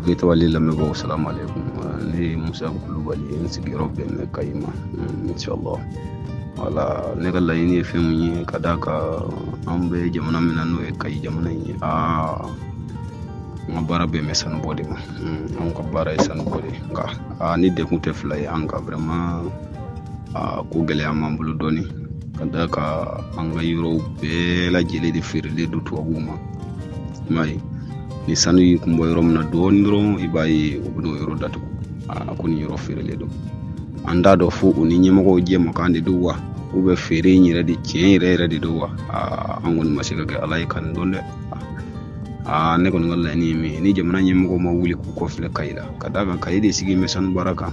Vitawali lamɛnbagaw, salamu aleykum. Ne ye Musa Kulubali ye, n sigiyɔrɔ bɛn bɛ Kayi ma, inshallah. Wala ne ka laɲini ye fɛn mun ye, ka d'a kan an bɛ jamana min na, n'o ye Kayi jamana in ye. An ka baara bɛn bɛ sanubɔ de ma. Anw ka baara ye sanubɔ de ye, nka ni degun tɛ fila ye an kan, vraiment ko gɛlɛya m'an bolo dɔɔni, ka d'a kan an ka yɔrɔw bɛɛ lajɛlen de feerelen don tubabuw ma. I m'a ye, ni sanu y'i kun bɔ yɔrɔ min na dɔɔni dɔrɔn, i b'a ye u bɛn'o yɔrɔ datugu. Ko nin yɔrɔ feerelen don. An t'a dɔn fo u ni ɲɛmɔgɔw jɛmakan de don wa, u bɛ feere in yɛrɛ de tiɲɛ yɛrɛ yɛrɛ de don wa. An kɔni ma se ka kɛ Ala ye ka nin dɔn dɛ. Ne kɔni ka laɲini ye min ye, ni jamana ɲɛmɔgɔw ma wuli k'u kɔfilɛ Kayi la, ka d'a kan Kayi de sigi bɛ sanu baara kan.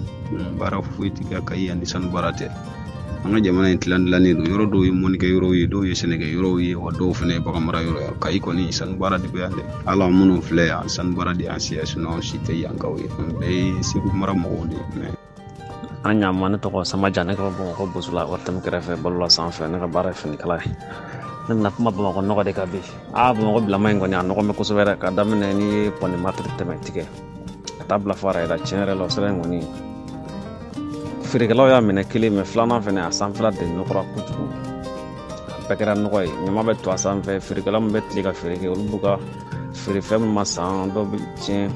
Baara foyi tɛ kɛ Kayi yan ni sanu baara tɛ. An ka jamana in tilan tilannen don, yɔrɔ dɔw ye mɔnikɛ yɔrɔw ye, dɔw ye sɛnɛkɛ yɔrɔw ye, wa dɔw fana ye bagan mara yɔrɔ ye. Kayi kɔni sanu baara de bɛ yan dɛ. Ala minnu filɛ yan, sanu baara de y'an se yan, sinon anw si tɛ yankaw ye, an bɛɛ ye Segu mara mɔgɔw de ye. An ɲama, ne tɔgɔ Sama Jan, ne ka bɔ Bamakɔ Bosula, ORTM kɛrɛfɛ, balola sanfɛ. Ne ka baara ye finikala ye. Ne bɛna kuma Bamakɔ nɔgɔ de kan bi. Bamakɔ bilama in kɔni, a nɔgɔ bɛ kosɛbɛ dɛ, ka daminɛ ni ye pɔndi matiri tɛmɛ tigɛ ka taa bila fo ara la. Tiɲɛ yɛrɛ la, o sira in kɔni, feerekɛlaw y'a minɛ kelen mɛ, filanan fɛnɛ, a sanfɛla de nɔgɔra kojugu, a bɛɛ kɛra nɔgɔ ye. Ɲama bɛ to a sanfɛ. Feerekɛla min bɛ tile ka feere kɛ, olu b'u ka feerefɛn min ma san, dɔw bɛ tiɲɛ,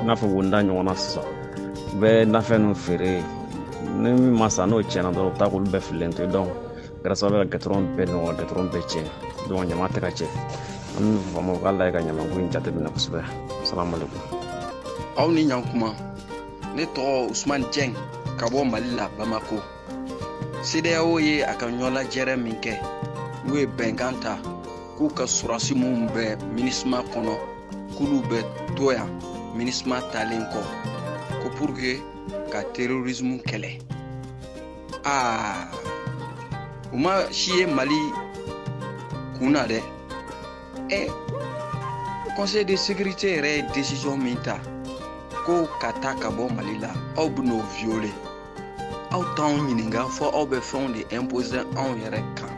i n'a fɔ wonda ɲɔgɔnna. Sisan u bɛ nafɛn ninnu feere, ni min ma san, n'o tiɲɛna dɔrɔn, u bɛ taa k'olu bɛɛ fililen to yen. Donc kɛra sababu ye ka gɛtɔrɔn bɛɛ nɔgɔ, gɛtɔrɔn bɛɛ tiɲɛ. Donc ɲama tɛ ka cɛ. An bɛ faamaw k'a lajɛ ka ɲamako in jateminɛ kosɛbɛ. Salamu aleykum. Aw ni ɲankuma. Ne tɔgɔ Usman Jɛng, ka bɔ Mali la, Bamako. CEDEAO ye a ka ɲɔlajɛrɛ min kɛ, n'u ye bɛnkan ta k'u ka sɔrɔsi minnu bɛ MINUSMA kɔnɔ, k'olu bɛ to yan MINUSMA talen kɔ, ko pour que ka terrorisme kɛlɛ. U ma si ye Mali kun na dɛ. Conseil de sécurité yɛrɛ ye décision min ta ko ka taa ka bɔ Mali la, aw bɛn'o violer. Aw t'anw ɲininka, fɔ aw bɛ fɛnw de imposer anw yɛrɛ kan.